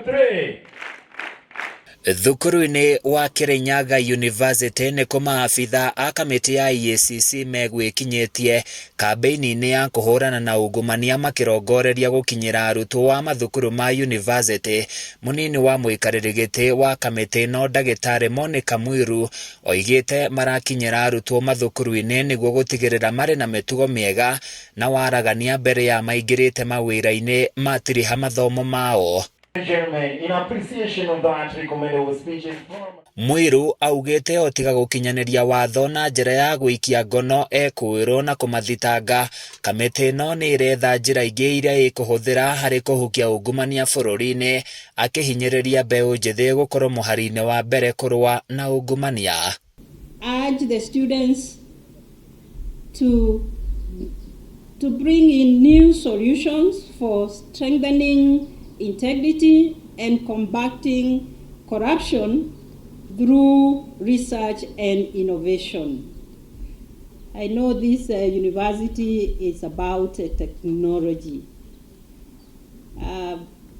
3. Thukuru-inĩ wa Kirinyaga University nĩkuo maabitha a kamĩtĩ ya EACC megwĩkinyĩtie kambĩini-inĩ ya kũhũrana na ungumania makĩrongoreria gũkinyĩra arutwo a mathukuru ma yunivasĩtĩ. Mũnini wa mũikarĩri gĩtĩ wa kamĩtĩ ĩno ndagĩtarĩ Monica Mwiru oigĩte marakinyĩra arutwo mathukuru-inĩ nĩguo gũtigĩrĩra marĩ na mĩtugo mĩega na waragania mbere ya maingĩrĩte mawĩra-inĩ matiriha mathomo mao. Gentlemen, in appreciation of that recommendable speeches from Mwiru augĩte o tiga gũkinyanĩria watho na njĩra ya gũikia ngono ekũĩrwo na kũmathitanga, kamĩtĩ ĩno nĩ ĩretha njĩra ingĩ iria ĩkũhũthĩra harĩ kũhukia ungumania bũrũri-inĩ, akĩhinyĩrĩria mbeũ njĩthĩ gũkorwo mũhari-inĩ wa mbere kũrũa na ungumania. Urge the students to bring in new solutions for strengthening integrity and combating corruption through research and innovation. I know this university is about technology.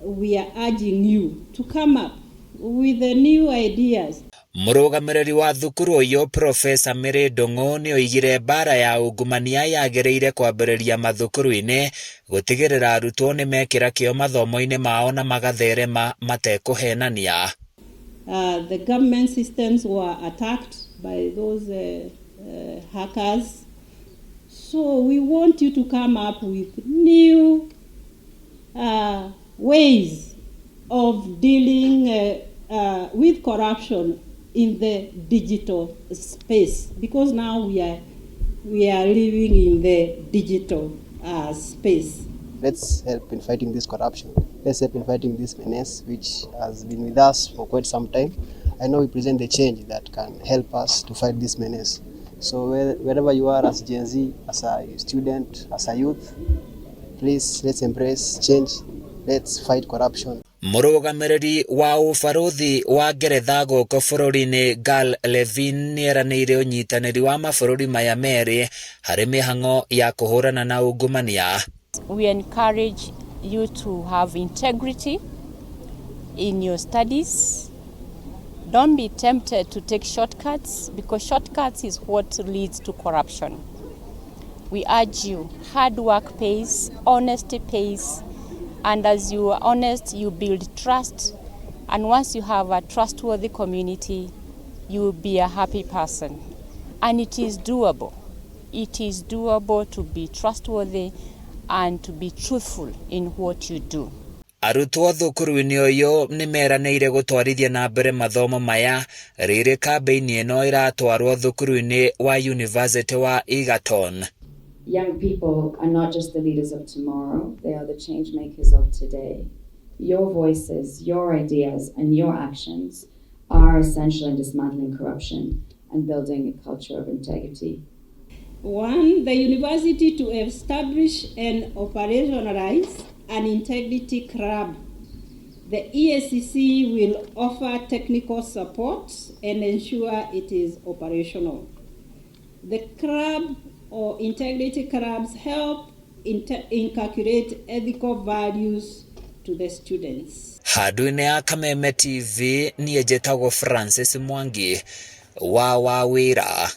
We are urging you to come up with the new ideas. Mũrũgamĩrĩri wa thukuru ũyũ Profesa Mary Ndung'u nĩ oigire mbara ya ungumania yagĩrĩire kwambĩrĩria mathukuru-inĩ gũtigĩrĩra arutwo nĩ mekĩra kĩo mathomo-inĩ mao na magatherema matekũhenania. The government systems were attacked by those hackers. So we want you to come up with new ways of dealing with corruption in the digital space, because now we are living in the digital space. Let's help in fighting this corruption. Let's help in fighting this menace, which has been with us for quite some time. I know we present the change that can help us to fight this menace. So wherever you are as Gen Z, as a student, as a youth, please, let's embrace change. Let's fight corruption. Mũrũgamĩrĩri wa ũbarũthi wa Ngeretha gũkũ bũrũri-inĩ Gal Levine nĩeranĩire ũnyitanĩri wa mabũrũri maya merĩ harĩ mĩhang'o ya kũhũrana na ungumania. We encourage you to have integrity in your studies. Don't be tempted to take shortcuts, because shortcuts is what leads to corruption. We urge you, hard work pays, honesty pays, and as you are honest, you build trust. And once you have a trustworthy community, you will be a happy person. And it is doable. It is doable to be trustworthy and to be truthful in what you do. Arutwo thukuru-inĩ ũyũ nĩ meranĩire gũtwarithia na mbere mathomo maya rĩrĩ kambĩini ĩno ĩratwarwo thukuru-inĩ wa University wa Egerton. Young people are not just the leaders of tomorrow, they are the change makers of today. Your voices, your ideas, and your actions are essential in dismantling corruption and building a culture of integrity. One, the university to establish and operationalize an integrity club. The EACC will offer technical support and ensure it is operational. The club or integrity clubs help inculcate ethical values to the students. Handũ-inĩ ya Kameme TV, niĩ njĩtagwo Francis Mwangi wa Wawĩra.